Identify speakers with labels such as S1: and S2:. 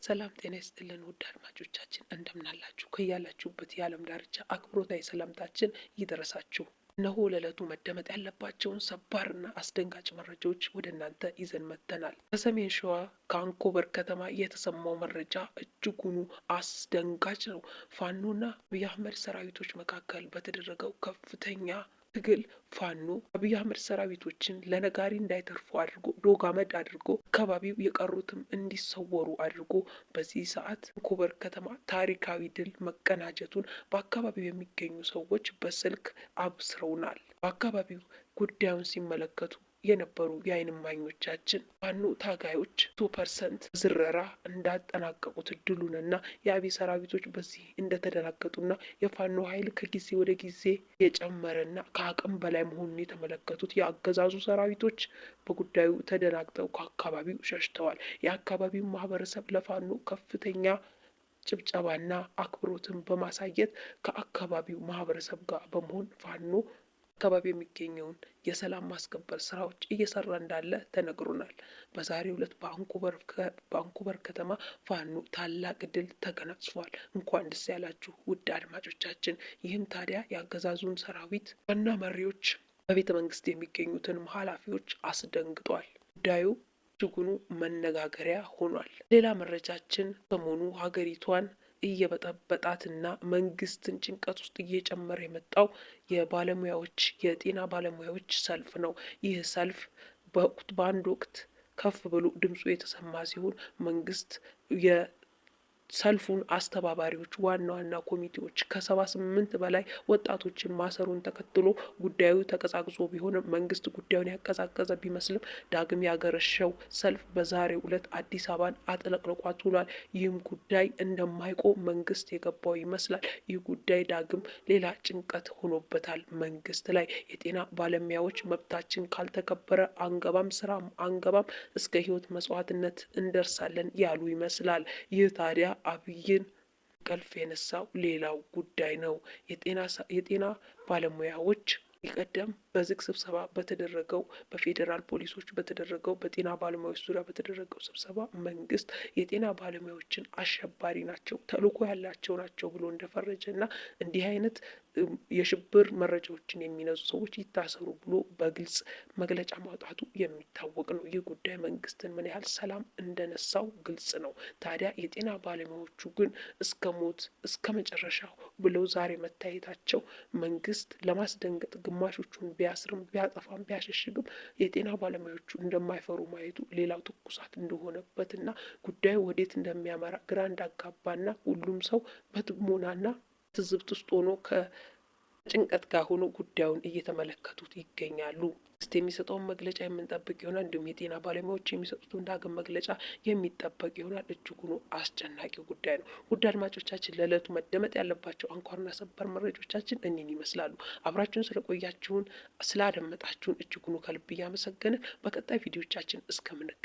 S1: ሰላም ጤና ይስጥልን ውድ አድማጮቻችን፣ እንደምናላችሁ? ከያላችሁበት የዓለም ዳርቻ አክብሮታዊ ሰላምታችን ይድረሳችሁ። እነሆ ለዕለቱ መደመጥ ያለባቸውን ሰባርና አስደንጋጭ መረጃዎች ወደ እናንተ ይዘን መጥተናል። ከሰሜን ሸዋ ከአንኮበር ከተማ የተሰማው መረጃ እጅጉኑ አስደንጋጭ ነው። ፋኖና አብይ አህመድ ሰራዊቶች መካከል በተደረገው ከፍተኛ ትግል ፋኖ አብይ አህመድ ሰራዊቶችን ለነጋሪ እንዳይተርፉ አድርጎ፣ ዶግ አመድ አድርጎ፣ አካባቢው የቀሩትም እንዲሰወሩ አድርጎ በዚህ ሰዓት አንኮበር ከተማ ታሪካዊ ድል መቀናጀቱን በአካባቢው የሚገኙ ሰዎች በስልክ አብስረውናል። በአካባቢው ጉዳዩን ሲመለከቱ የነበሩ የዓይን እማኞቻችን ፋኖ ታጋዮች 2% ዝረራ እንዳጠናቀቁት ድሉንና የአብይ ሰራዊቶች በዚህ እንደተደናገጡና የፋኖ ኃይል ከጊዜ ወደ ጊዜ የጨመረና ከአቅም በላይ መሆኑን የተመለከቱት የአገዛዙ ሰራዊቶች በጉዳዩ ተደናግጠው ከአካባቢው ሸሽተዋል። የአካባቢው ማህበረሰብ ለፋኖ ከፍተኛ ጭብጨባና አክብሮትን በማሳየት ከአካባቢው ማህበረሰብ ጋር በመሆን ፋኖ አካባቢ የሚገኘውን የሰላም ማስከበር ስራዎች እየሰራ እንዳለ ተነግሮናል። በዛሬው ዕለት በአንኮበር ከተማ ፋኖ ታላቅ ድል ተጎናጽፏል። እንኳን ደስ ያላችሁ ውድ አድማጮቻችን። ይህም ታዲያ የአገዛዙን ሰራዊት ዋና መሪዎች፣ በቤተ መንግስት የሚገኙትን ኃላፊዎች አስደንግጧል። ጉዳዩ እጅጉኑ መነጋገሪያ ሆኗል። ሌላ መረጃችን ሰሞኑ ሀገሪቷን እየበጠበጣትና መንግስትን ጭንቀት ውስጥ እየጨመረ የመጣው የባለሙያዎች፣ የጤና ባለሙያዎች ሰልፍ ነው። ይህ ሰልፍ በአንድ ወቅት ከፍ ብሎ ድምፁ የተሰማ ሲሆን መንግስት የሰልፉን አስተባባሪዎች፣ ዋና ዋና ኮሚቴዎች ከ78 በላይ ወጣቶችን ማሰሩን ተከትሎ ጉዳዩ ተቀዛቅዞ ቢሆንም፣ መንግስት ጉዳዩን ያቀዛቀዘ ቢመስልም ዳግም ያገረሸው ሰልፍ በዛሬው ዕለት አዲስ አበባን አጥለቅልቋት ውሏል። ይህም ጉዳይ እንደማይቆም መንግስት የገባው ይመስላል። ይህ ጉዳይ ዳግም ሌላ ጭንቀት ሆኖበታል መንግስት ላይ። የጤና ባለሙያዎች መብታችን ካልተከበረ አንገባም፣ ስራም አንገባም፣ እስከ ህይወት መስዋዕትነት እንደርሳለን ያሉ ይመስላል። ይህ ታዲያ አብይን እንቅልፍ የነሳው ሌላው ጉዳይ ነው። የጤና ባለሙያዎች ቀደም በዝግ ስብሰባ በተደረገው፣ በፌዴራል ፖሊሶች በተደረገው፣ በጤና ባለሙያዎች ዙሪያ በተደረገው ስብሰባ መንግስት የጤና ባለሙያዎችን አሸባሪ ናቸው፣ ተልዕኮ ያላቸው ናቸው ብሎ እንደፈረጀ እና እንዲህ አይነት የሽብር መረጃዎችን የሚነዙ ሰዎች ይታሰሩ ብሎ በግልጽ መግለጫ ማውጣቱ የሚታወቅ ነው። ይህ ጉዳይ መንግስትን ምን ያህል ሰላም እንደነሳው ግልጽ ነው። ታዲያ የጤና ባለሙያዎቹ ግን እስከ ሞት፣ እስከ መጨረሻው ብለው ዛሬ መታየታቸው መንግስት ለማስደንገጥ ግማሾቹን ቢያስርም፣ ቢያጠፋም፣ ቢያሸሽግም የጤና ባለሙያዎቹ እንደማይፈሩ ማየቱ ሌላው ትኩሳት እንደሆነበትና ጉዳዩ ወዴት እንደሚያመራ ግራ እንዳጋባና ሁሉም ሰው በጥሞናና ትዝብት ውስጥ ሆኖ፣ ከጭንቀት ጋር ሆኖ ጉዳዩን እየተመለከቱት ይገኛሉ። መንግስት የሚሰጠውን መግለጫ የምንጠብቅ ይሆናል። እንዲሁም የጤና ባለሙያዎች የሚሰጡትን ዳግም መግለጫ የሚጠበቅ ይሆናል። እጅጉኑ አስጨናቂ ጉዳይ ነው። ውድ አድማጮቻችን፣ ለዕለቱ መደመጥ ያለባቸው አንኳርና ሰበር መረጃዎቻችን እኒህን ይመስላሉ። አብራችሁን ስለቆያችሁን፣ ስላደመጣችሁን እጅጉኑ ከልብ እያመሰገንን በቀጣይ ቪዲዮቻችን እስከምንገናኝ